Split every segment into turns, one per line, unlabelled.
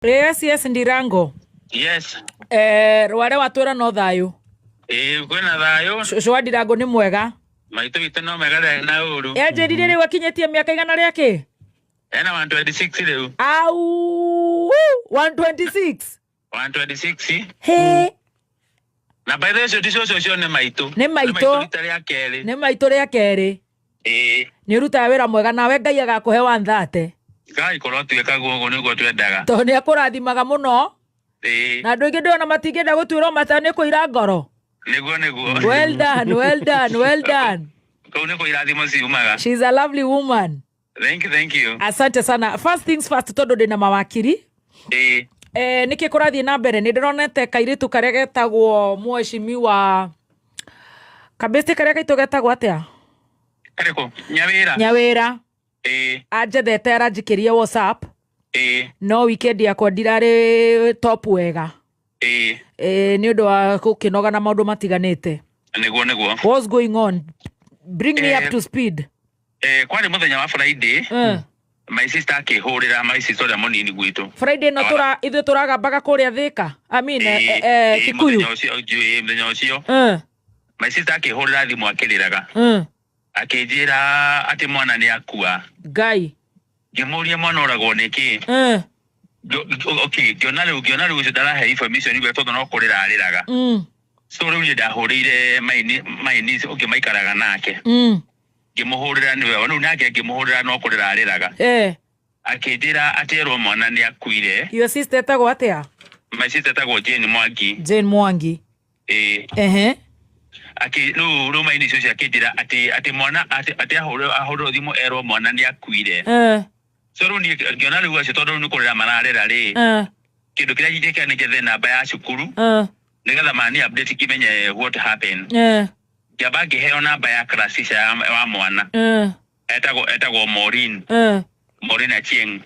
Yes, Ndirango.
Yes.
Rware watwĩra no thayũ.
Ĩĩ, kwĩna thayũ.
Cũcũ wa Ndirango nĩ mwega.
Maitũ witũ no mega, ndarĩ na ũru.
Enjĩrire rĩu akinyĩtie mĩaka 100 rĩa kĩ?
Ena 126 rĩu.
Au, 126.
126.
He.
Na by the way, ũcio ti cũcũ, ũcio nĩ maitũ.
Nĩ maitũ.
Rita rĩa kerĩ.
Nĩ maitũ rĩa kerĩ.
Ĩĩ.
Nĩ ũrutaga wĩra mwega, nawe Ngai agakũhe 130.
Ngai korwo tuĩka guo nĩguo twendaga.
Tondũ nĩ akũrathimaga mũno.
Ĩĩ.
Na andũ aingĩ ndĩrona matingĩenda gũtuĩrwo mata nĩ kũira ngoro.
Nĩguo.
Well done, well done, well done.
Kũu nĩkuo irathimo ciumaga.
She's a lovely woman.
Thank you, thank you.
Asante sana. First things first, tondũ ndĩna mawakiri.
Ĩĩ.
Nĩkĩ kũrathiĩ na mbere? Nĩ ndĩronete kairĩtu karĩa getagwo mheshimiwa kabĩstĩ, karĩa kaitũ getagwo atĩa?
Karĩkũ? Nyawĩra.
Nyawĩra.
Ĩĩ.
Anjethete, aranjikĩria WhatsApp.
Ĩĩ.
No weekend yakwa ndirarĩ top wega.
Ĩĩ.
Nĩ ũndũ wa gũkĩnoga na maũndũ matiganĩte.
Nĩguo.
What's going on? Bring me up to speed.
Kwarĩ mũthenya wa Friday. My sister akĩhũrĩra, my sister ũrĩa mũnini gwitũ.
Friday no tũra ithuĩ tũragambaga kũrĩa Thĩka, I mean, Kikuyu.
Mũthenya ũcio, ĩĩ, mũthenya ũcio. My sister akĩhũrĩra thimũ akĩrĩraga. Akĩnjĩra atĩ mwana nĩ akua.
Ngai.
Ngĩmũria mwana oragwo nĩkĩ. Okay, ngĩona rĩu ũcio ndarahe information igwe tondũ no kũrĩra arĩraga. So rĩu niĩ ndahũrĩire my niece ũngĩ maikaraga nake. Ngĩmũhũrĩra, nĩwe rĩu nake ngĩmũhũrĩra no kũrĩra arĩraga. Akĩnjĩra atĩ erwo mwana nĩ akuire.
Your sister etagwo atĩa?
My sister etagwo Jane Mwangi.
Jane Mwangi.
Ĩĩ. Akĩ rĩu my niece ũcio akĩnjĩra atĩ mwana atĩ ahũrĩrwo thimũ erwo mwana nĩ akuire. So rĩu niĩ ngĩona rĩu acio, tondũ rĩu nĩ kũrĩra mararĩra rĩ, kĩndũ kĩrĩa njĩkaga nĩ njethe namba ya cukuru nĩgetha mani update ngĩmenye what happened. Ngĩamba ngĩheo namba ya class teacher wa mwana. Etagwo Maureen. Maureen Achieng.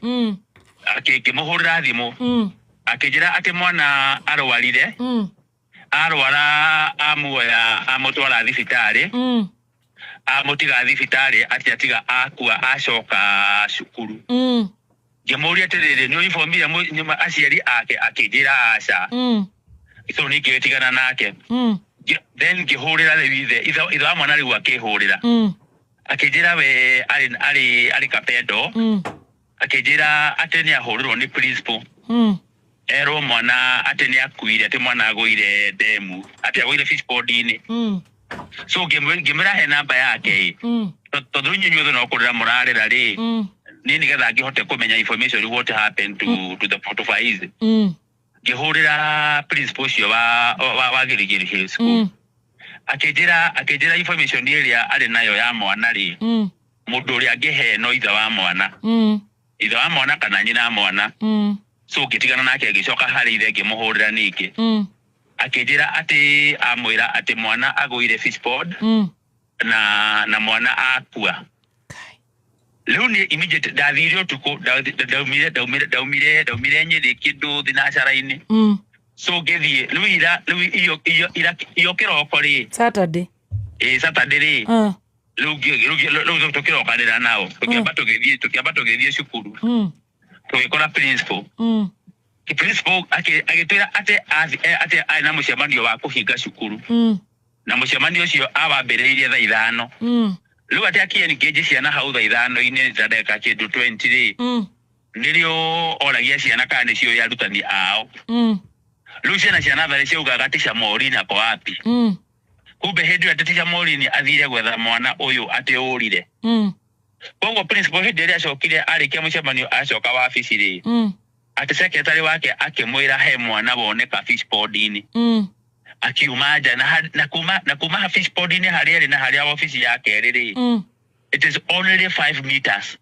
Ngĩmũhũrĩra thimũ. Akĩnjĩra atĩ mwana arwarire. Arwara, amuoya amũtwara thibitarĩ. Amũtiga thibitarĩ, atĩ atiga akua acoka cukuru. Ngĩmũria atĩrĩrĩ, nĩ ũibomire aciari ake? Akĩnjĩra aca. So niĩ ngĩtigana nake. Then ngĩhũrĩra rĩu ithe wa mwana rĩu akĩhũrĩra. Akĩnjĩra we arĩ Kapendo. Akĩnjĩra atĩ nĩ ahũrĩrwo nĩ principal. Erwo mwana atĩ nĩ akuire, atĩ mwana agũire ndemu, atĩ agũire fish pond-inĩ. So ngĩmwĩra he namba yake ĩ. Tondũ rĩu inyuĩ inyuothe no kũrĩra mũrarĩra rĩ. Niĩ nĩgetha ngĩhote kũmenya information what happened to Faiz. Ngĩhũrĩra principal ũcio wa Gĩrigiri Hill School. Akĩnjĩra information ĩrĩa arĩ nayo ya mwana rĩ, mũndũ ũrĩa angĩhe no ithe wa mwana. Ithe wa mwana kana nyina wa mwana. So ngĩtigana nake, ngĩcoka harĩ ithe, ngĩmũhũrĩra ningĩ. Akĩnjĩra atĩ amwĩra atĩ mwana agũire fish pond na mwana akua.
Kai.
Rĩu niĩ immediate ndathire ũtukũ, ndaumire Nyĩrĩ kĩndũ thinacara-inĩ. So ngĩthiĩ rĩu ira, rĩu iyo ira iyo kĩroko rĩ.
Saturday.
Ĩ, Saturday rĩ. Rĩu tũkĩrokanĩra nao, tũkĩamba tũgĩthiĩ cukuru. Tũgĩkora principal. Principal agĩtwĩra atĩ arĩ na mũcemanio wa kũhinga cukuru. Na mũcemanio ũcio awambĩrĩirie thaa 5. Rĩu atĩ akĩ engage ciana hau thaa 5-inĩ ta ndagĩka kĩndũ 20 rĩ. Nĩrĩo oragia ciana kana nĩciũĩ arutani ao. Rĩu ciana cia natharĩ ciaugaga, "Teacher Maureen ako wapi?" Kumbe hĩndĩ ĩyo atĩ Teacher Maureen athire gwetha mwana ũyũ atĩ ũrire. Koguo principal hĩndĩ ĩrĩa acokire arĩkia mũcemanio acoka wabici rĩ, atĩ secretary wake akĩmwĩra he mwana woneka fish pond-inĩ. Akiuma nja na kuma fish pond-inĩ harĩa arĩ na harĩa wabici yake ĩrĩ rĩ, it is only 5 meters.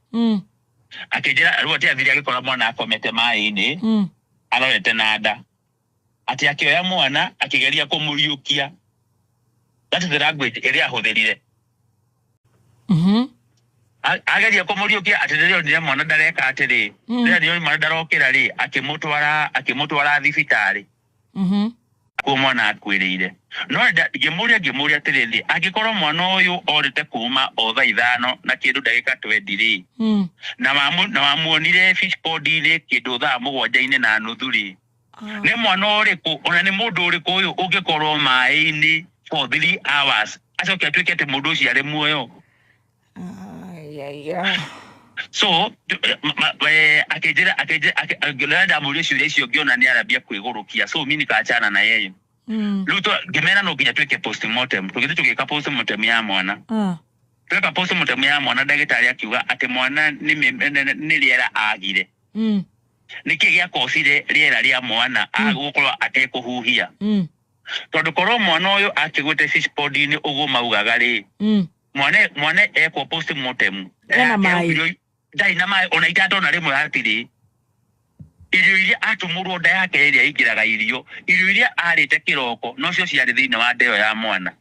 Akĩnjĩra rĩu atĩ athire agĩkora mwana akomete maĩ-inĩ. Arorete na nda. Atĩ akĩoya mwana akĩgeria kũmũriũkia. That is the language ĩrĩa ahũthĩrire. Ageria kũmũriũkia, atĩ rĩrĩa onire mwana ndareka atĩrĩ, rĩrĩa onire mwana ndarokĩra rĩ, akĩmũtwara thibitarĩ. Kuo mwana akuĩrĩire, no ngĩmũria atĩrĩrĩ, angĩkorwo mwana ũyũ orĩte kuma o thaa 5 na kĩndũ ndagĩka 20 rĩ, na wamuonire fish pond-inĩ kĩndũ thaa 7 na nuthu rĩ, nĩ mwana ũrĩkũ ona nĩ mũndũ ũrĩkũ ũyũ ũngĩkorwo maĩ-inĩ for 3 hours acoke atuĩke atĩ mũndũ ũcio arĩ muoyo?
Ai, ai, ai.
So akĩnjĩra ndamũria ciũria icio, ngĩona nĩ arambia kwĩgũrũkia, so mi nikaachana na yeye. Rĩu ngĩmera no nginya twĩke postmortem. Tũgĩthiĩ tũgĩka postmortem ya mwana. Tweka postmortem ya mwana, ndagĩtarĩ akiuga atĩ mwana nĩ rĩera agire. Nĩkĩ gĩakocire rĩera rĩa mwana agũkorwo atekũhuhia? Tondũ korwo mwana ũyũ akĩgwĩte fish pond-inĩ ũguo maugaga rĩ, mwana ekwo postmortem
Ena maĩ.
Ndarĩ na maĩ ona itatona rĩmwe hatirĩ. Irio iria atumũrwo nda yake ĩrĩa ĩingĩraga irio, irio iria arĩte kĩroko nocio ciarĩ thĩinĩ wa nda ĩyo ya mwana.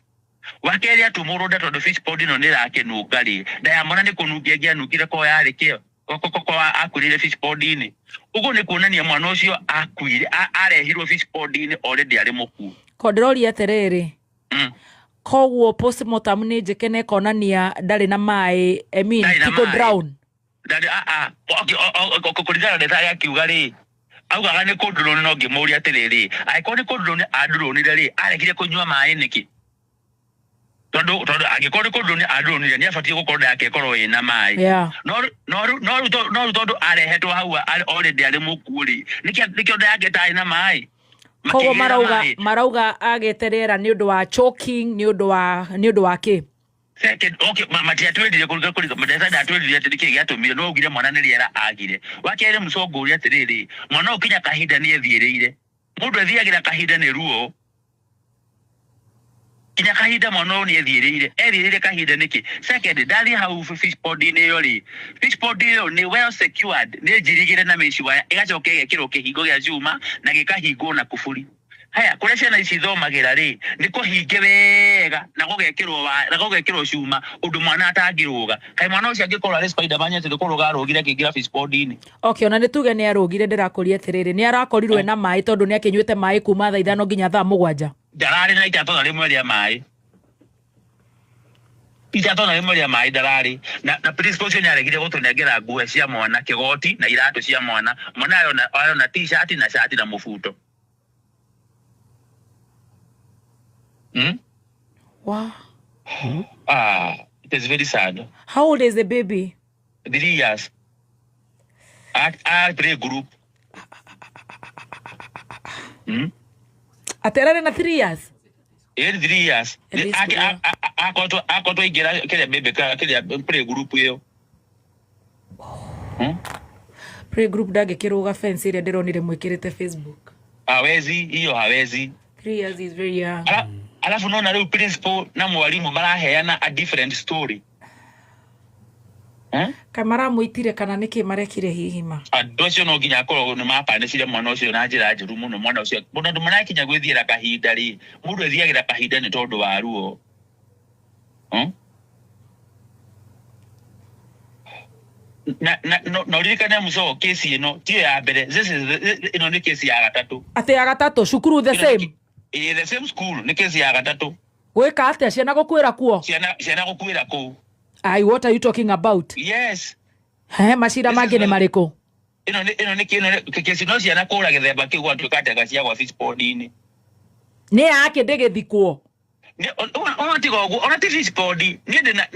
Wa kerĩ, atumũrwo nda, tondũ fish pond ĩno nĩ ĩrakĩnunga rĩ, nda ya mwana nĩ kũnungia ĩngĩanungire ko yarĩ kĩo ko akuĩrĩire fish pond-inĩ. Ũguo nĩ kuonania mwana ũcio akuire arehirwo fish pond-inĩ already arĩ mũkuũ.
Ko ndĩroria atĩrĩrĩ, koguo postmortem nĩ njĩke na ĩkonania ndarĩ na maĩ, I mean,
Ndarĩ na
ti kũ
maĩ.
drown?
Ndari a a okay, kũringana na ndagĩtarĩ akiuga rĩ, augaga nĩ kũndũrũni. No ngĩmũria atĩrĩrĩ, angĩkorwo nĩ kũndũrũni andũrũnire rĩ, aregire kũnyua maĩ nĩkĩ? Tondũ angĩkorwo nĩ kũndũrũni andũrũnire, nĩ abatiĩ gũkorwo nda yake ĩkorwo ĩna maĩ. No rĩu tondũ arehetwo hau already arĩ mũkuũ rĩ, nĩkĩo nda yake ĩtarĩ na maĩ?
Koguo
Makĩgĩra
marauga
maĩ.
Marauga agĩte rĩera nĩ ũndũ wa choking, nĩ ũndũ wa kĩ?
Second, okay, matiatwĩrire kũringa ndagĩtarĩ ndatwĩrire atĩ nĩkĩ gĩatũmire, no augire mwana nĩ rĩera agire. Wa kerĩ, mũcongo ũrĩa atĩrĩrĩ, mwana ũyũ kinya kahinda nĩ ethiĩrĩire. Mũndũ ethiagĩra kahinda nĩ ruo. Kinya kahinda mwana ũyũ nĩ ethiĩrĩire. Ethiĩrĩire kahinda nĩkĩ? Second, ndathiĩ hau fish pond-inĩ ĩyo rĩ, fish pond ĩyo nĩ well secured, nĩ njirigĩre na mesh wire, ĩgacoka ĩgekĩrwo kĩhingo gĩa cuma na gĩkahingwo na kuburi. Haya, kũrĩa ciana ici ithomagĩra rĩ, nĩ kũhinge wega na gũgekĩrwo na gũgekĩrwo cuma ũndũ mwana atangĩrũga. Kaĩ mwana ũcio angĩkorwo arĩ Spiderman atĩ nĩ kũrũga arũgire akĩingĩra fish pond-inĩ?
Okay, ona nĩ tuge nĩ arũgire, ndĩrakũria atĩrĩrĩ, nĩ arakorirwo ena maĩ tondũ nĩ akĩnyuĩte maĩ kuma thaa 5 nginya thaa 7?
Ndararĩ na itatona rĩmwe rĩa maĩ, itatona rĩmwe rĩa maĩ ndararĩ na principal ũcio nĩ aregire gũtũnengera nguo cia mwana, kĩgoti na iratũ cia mwana. Mwana arona t-shirt na shati na mũbuto.
Wow.
Ah, it is very sad.
How old is the baby?
3 years at play group.
Atĩ ararĩ na 3 years?
Ĩrĩ 3 years.
At least, yeah.
Akoretwo aingĩra kĩrĩa baby kĩrĩa play group ĩyo.
Play group ndangĩkĩrũga fence ĩrĩa ndĩronire mwĩkĩrĩte Facebook.
Hawezi, hiyo hawezi.
3 years is very young.
Alafu naona rĩu principal na mwalimu maraheana a different story, eh?
Kaĩ maramwĩtire kana nĩkĩ marekire hihi ma?
Andũ acio no nginya akorwo nĩ mabanĩcire mwana ũcio na njĩra njũru mũno. Mwana ũcio mũno, andũ marakinya gwĩthiĩra kahinda rĩ, mũndũ ethiagĩra kahinda nĩ tondũ wa ruo. Na ũririkane mũco, kesi ĩno tiyo ya mbere. This is ĩno nĩ kesi ya gatatũ.
Atĩ ya gatatũ cukuru the
Ĩno nĩ
same?
Ĩĩ, the same school, nĩ kesi ya gatatũ.
Gwĩka atĩa? Ciana gũkuĩra kuo?
Ciana gũkuĩra kũu.
Ai, what are you talking about?
Yes.
He macira
This is
mangĩ nĩ marĩkũ?
Ĩno nĩ kesi no ciana kũra gĩthemba kĩu gwatuĩka atĩ ciagwa fish pond-inĩ.
Nĩ yake ndĩgĩthikwo?
Ona tiga ũguo, ona ti fish pond, niĩ ndĩna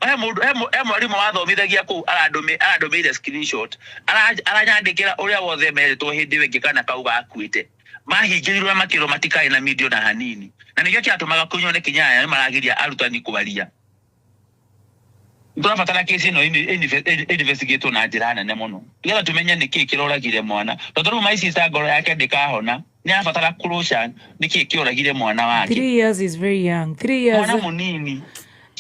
he mũndũ, he mwarimũ wathomithagia kũu arandũmĩire screenshot. Aranyandĩkĩra ũrĩa wothe merĩtwo hĩndĩ ĩyo ĩngĩ kana kau gakuĩte mahingĩrirwo na makĩrwo matikarĩ na media na hanini, na nĩkĩo kĩratũmaga kũnywo nĩ kinyaya nĩ maragiria arutani kwaria. Tũrabatara kesi ĩno investigate na njĩra nene mũno nĩgetha tũmenye nĩkĩĩ kĩroragire mwana, tondũ rĩu my sister ngoro yake ndĩkahona, nĩ arabatara closure nĩkĩĩ kĩoragire mwana wake.
3 years is very young, 3 years.
Mwana mũnini.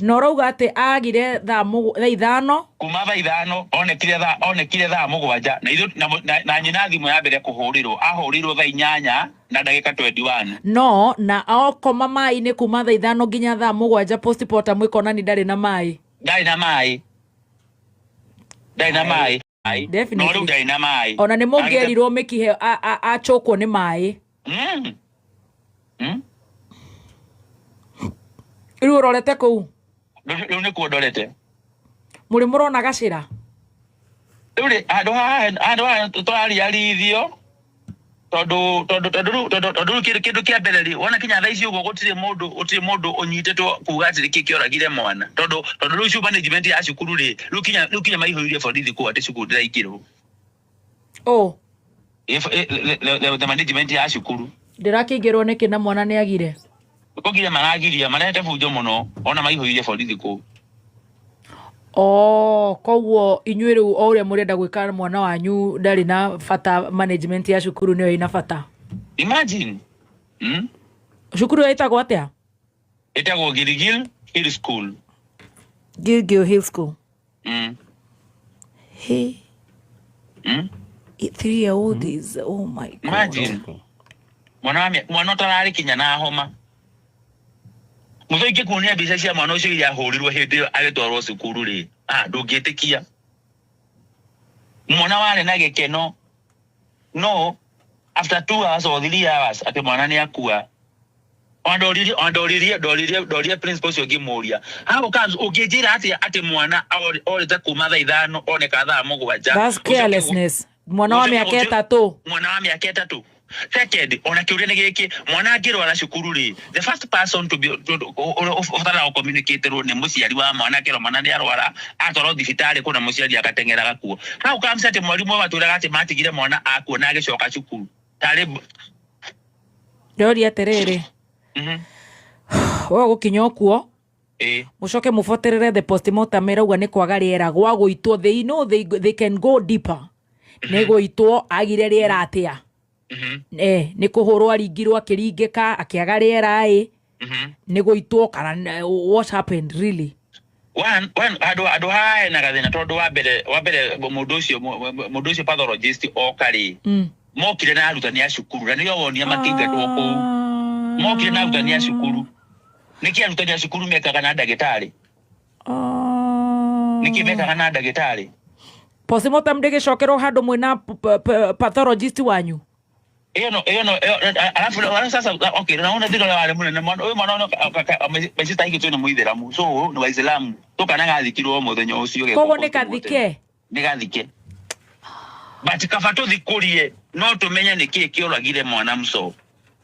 Na ũrauga atĩ agire thaa 5?
Kuma thaa 5, onekire thaa 7, na ithuĩ na nyina thimũ ya mbere kũhũrĩrwo ahũrĩirwo thaa 8 na ndagĩka 21.
No na okoma maĩ-inĩ kuma thaa 5 nginya thaa 7, postmortem ĩkonani ndarĩ na maĩ.
Ndarĩ na maĩ, ndarĩ na maĩ.
Definitely.
No rĩu ndarĩ na maĩ.
Ona nĩ mũngĩerirwo mĩkihe achokwo nĩ maĩ. Rĩu ũrorete kũu?
Rĩu nĩkuo ndorete.
Mũrĩ mũrona gacĩra?
Rĩu rĩ, handũ haha, handũ haha tũrariarithio tondũ rĩu kĩndũ kĩa mbere rĩ, wona kinya thaa ici ũguo gũtirĩ mũndũ ũnyitĩtwo kuga atĩ nĩkĩ kĩoragire mwana, tondũ rĩu management ya cukuru rĩ, rĩu kinya maihũririe borithi kũu atĩ cukuru ndĩraingĩrwo.
Oh.
The management ya cukuru.
Ndĩrakĩingĩrwo nĩkĩ na mwana nĩ agire?
Kũgiria maragiria, marehete bunjo mũno, ona maihũririe borithi kũu.
Oh, koguo inyuĩ rĩu o ũrĩa mũrenda gwĩka mwana wanyu ndarĩ na bata, management ya cukuru nĩyo ĩna bata.
Imagine.
Cukuru ĩyo ĩtagwo atĩa?
Ĩtagwo Gilgil Hill School.
Gilgil Hill School. Hey. 3 year old is, oh my God.
Imagine. Mwana ũtararĩ kinya na homa. Mũthũ ingĩkuonia mbica cia mwana ũcio iria ahũrirwo hĩndĩ ĩyo agĩtwarwo cukuru rĩ, ah, ndũngĩtĩkia. Mwana warĩ na gĩkeno, no after 2 hours or 3 hours atĩ mwana nĩ akua. Ona ndoririe principal ũcio ngĩmũria, how comes, ũngĩnjĩra atĩa atĩ mwana orĩte kuma thaa 5 oneka thaa 7?
That's carelessness. Mwana wa mĩaka 3.
Mwana wa mĩaka 3. Second, ona kĩũria nĩ gĩkĩ, mwana angĩrwara cukuru rĩ, the first person to be ũbataraga gũcommunicaterwo nĩ mũciari wa mwana. Akĩrwo mwana nĩ arwara, atwarwo thibitarĩ kũna mũciari agateng'eraga kuo. How comes atĩ mwarimũ matwĩraga atĩ matigire mwana akua na agĩcoka cukuru tarĩ?
Ndĩroria atĩrĩrĩ, we gũkinya ũkuo, mũcoke mũbuatĩrĩre the postmortem ĩrauga nĩ kwaga rĩera gwa gũitwo. They know they can go deeper. Nĩ gũitwo agire rĩera atĩa? Nĩ kũhũrwo aringirwo akĩringĩka akĩaga rĩera ĩ, nĩ gũitwo kana what happened really?
One, handũ haha hena gathĩna, tondũ wa mbere mũndũ ũcio pathologist oka rĩ, mokire na arutani a cukuru, na nĩo wonia makĩingatwo kũu. Mokire na arutani a cukuru. Nĩkĩ arutani a cukuru mekaga na ndagĩtarĩ? Nĩkĩ mekaga na ndagĩtarĩ?
Postmortem ndĩgĩcokerwo handũ mwĩna pathologist wanyu?
Ĩyo no alafu sasa, okay, naona thĩna ũrĩa warĩ mũnene, mwana ũyũ, mwana ũyũ, my sister ahikĩtio nĩ mũithĩramu, so nĩ Waislamu, so kana gathikirwo mũthenya ũcio gekwo
Koguo nĩ
postmortem.
Kathike?
Nĩ gathike, but kaba tũthikũrie no tũmenye nĩ kĩĩ kĩoragire mwana mco.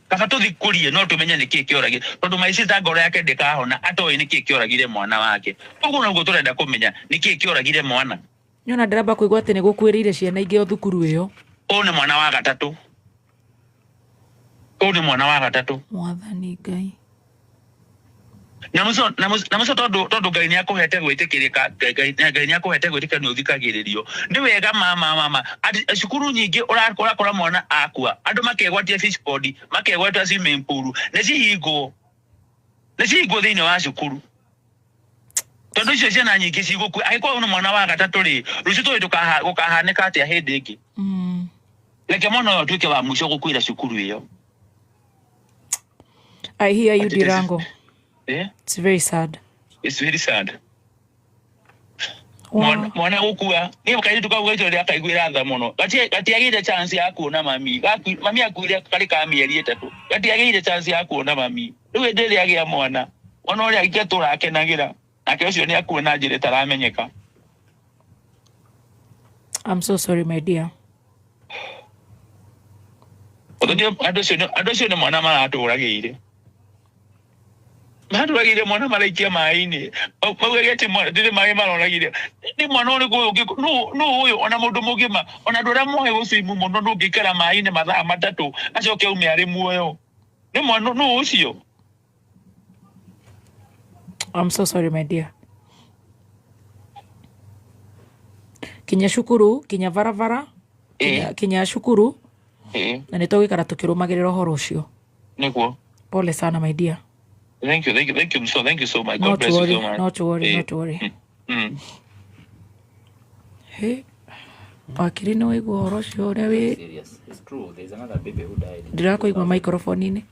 Kaba tũthikũrie no tũmenye nĩ kĩĩ kĩoragire, tondũ my sister ngoro yake ndĩkahona atoĩ nĩ kĩĩ kĩoragire mwana wake. Ũguo noguo tũrenda kũmenya nĩ kĩĩ kĩoragire mwana.
Nyona ndĩramba kũigua atĩ nĩ gũkuĩrĩire ciana ingĩ o thukuru ĩyo.
Ũyũ nĩ mwana wa gatatũ, ũyũ nĩ mwana wa gatatũ.
Mwathani Ngai.
Na mũco tondũ Ngai nĩ akũhete gwĩtĩkĩrĩka, Ngai nĩ akũhete gwĩtĩkĩra, nĩ ũthikagĩrĩrio nĩ wega. Mama, ati cukuru nyingĩ ũrakora mwana akua, andũ makegwatia fish pond, makegwatia swimming pool, nĩ cihingwo thĩinĩ wa cukuru, tondũ icio ciana nyingĩ cigũkua. Angĩkorwo nĩ mwana wa gatatũ rĩ, rũciũ tũĩ gũkahanĩka atĩa hĩndĩ ĩngĩ? Reke mwana ũyũ atuĩke wa mũico gũkuĩra cukuru ĩyo.
I hear you.
But it is-
Dirango.
Eh?
It's very sad.
It's very sad. Mwana gũkua niĩ kairĩtu kau gaitũ rĩrĩa akaiguĩra tha mũno. Gatiagĩire chance ya kuona mami. Mami akuire karĩ ka mĩeri 3, gatiagĩire chance ya kuona mami. Rĩu hĩndĩ ĩrĩa agĩa mwana, mwana ũrĩa angĩatũra akenagĩra nake ũcio nĩ akua na njĩra ĩtaramenyeka.
I'm so sorry, my dear.
Ũthĩ andũ acio nĩ mwana maratũragĩire, maratũragĩire mwana, maraikia maĩ-inĩ, maugage atĩ ndĩrĩ maĩ maroragire. Nĩ mwana ũrĩkũ ũyũ nũ ũyũ? Ona mũndũ mũgima, ona andũ arĩa moĩ gũcwimu mũno, ndũngĩikara maĩ-inĩ mathaa 3 acoke aume arĩ muoyo. Nĩ mwana nũ ũcio?
I'm so sorry, my dear. Kinya cukuru, kinya barabara, kinya cukuru, na nĩ tũgũikara tũkĩrũmagĩrĩra ũhoro ũcio.
Nĩguo.
Pole sana, my dear.
Thank you, thank you, thank you so, thank you so much. God
Not to
bless you
worry,
so much.
Not to worry, not to worry. Hey, wakiri, nĩ waigua ũhoro ũcio ũrĩa wĩ
Serious. It's true. There's another baby who died.
Ndĩrakũigua microphone-inĩ.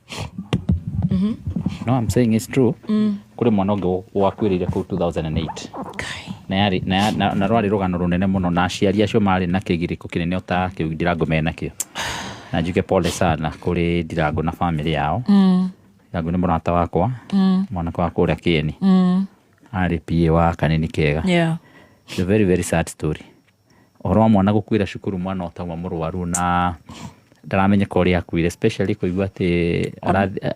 No, I'm saying it's true. Kũrĩ mwana ũngĩ wakuĩrĩire kũu 2008.
Kai.
Na yarĩ na rwarĩ rũgano rũnene mũno, na aciari acio marĩ na kĩgirĩko kĩnene o ta kĩu Ndirango menakĩo. Na njuge pole sana kũrĩ Ndirango na family yao. Ndirango nĩ mũrata wakwa, mwanake wa kũrĩa Kĩeni, arĩ PA wa Kanini Kega. It's a very very sad story, ũhoro wa mwana gũkuĩra cukuru, mwana ũtauma mũrwaru na ndaramenyeka ũrĩa akuire, especially kũigua atĩ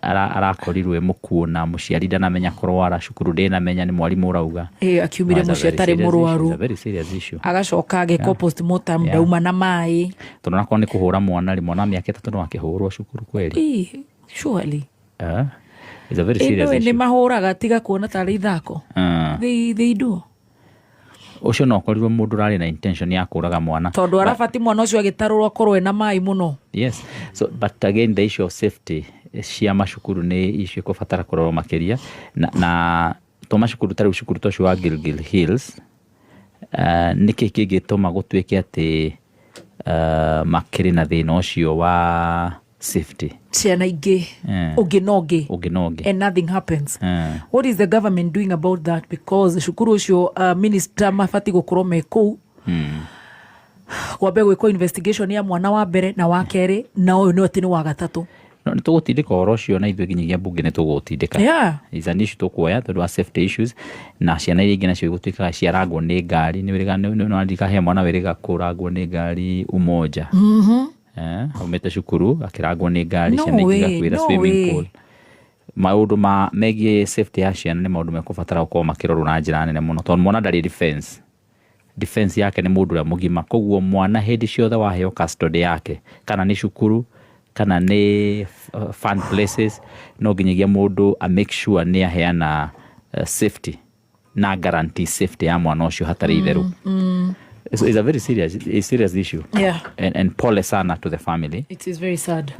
arakorirwo e mũkuũ na mũciari ndanamenya kũrwara cukuru, ndĩnamenya nĩ mwarimũ ũrauga.
Ĩ, akiumire mũciĩ atarĩ mũrwaru.
It's a very serious issue.
Agacoka agĩkwo postmortem, ndauma na maĩ.
Tondũ nakorwo nĩ kũhũra mwana rĩ, mwana wa mĩaka 3 no akĩhũrwo cukuru kweri?
Ĩ, surely.
It's a very serious
ĩndũ nĩ
issue.
Mahũraga tiga kuona tarĩ ithako. They do.
Ũcio no ũkorirwo mũndũ ũrarĩ na intention ya kũraga mwana.
Tondũ arabati mwana ũcio agĩtarũrwo akorwo ena maĩ mũno.
Yes, so but again, the issue of safety cia macukuru nĩ issue ĩkũbatara kũrorwo makĩria, na to macukuru ta rĩu cukuru ta ũcio wa Gilgil Hills, nĩkĩ kĩngĩtũma gũtuĩke atĩ makĩrĩ na thĩna ũcio wa safety?
Ciana ingĩ, ũngĩ na ũngĩ,
ũngĩ na ũngĩ,
and nothing happens. What is the government doing about that? Because cukuru ũcio, minister mabati gũkorwo me kũu, kwambe gwĩkwo investigation ya mwana wa mbere na wa kerĩ na ũyũ nĩ atĩ nĩ wa gatatũ.
No nĩ tũgũtindĩka ũhoro ũcio na ithuĩ nginyagia mbunge nĩ tũgũtindĩka. Is an issue tũkuoya tondũ wa safety issues na ciana iria ingĩ nacio igũtuĩkaga ciarangwo nĩ ngari. Nĩ wĩrĩga nĩ warika he mwana wĩrĩga kũrangwo nĩ ngari Umoja. Aumĩte cukuru akĩrangwo nĩ ngari.
No
Ciana ingĩ
way,
igakuĩra
no
swimming
way.
pool. Maũndũ ma megiĩ safety ya ciana nĩ maũndũ mekũbatara gũkorwo makĩrorwo na njĩra nene mũno, tondũ mwana ndarĩ defense. Defense yake nĩ mũndũ ũrĩa mũgima. Koguo mwana hĩndĩ ciothe waheo custody yake, kana nĩ cukuru kana nĩ fun places, no nginyagia mũndũ a make sure nĩ aheana safety na guarantee safety ya mwana ũcio hatarĩ itherũ. So it's a very serious issue. And pole sana to the family.
It is very sad.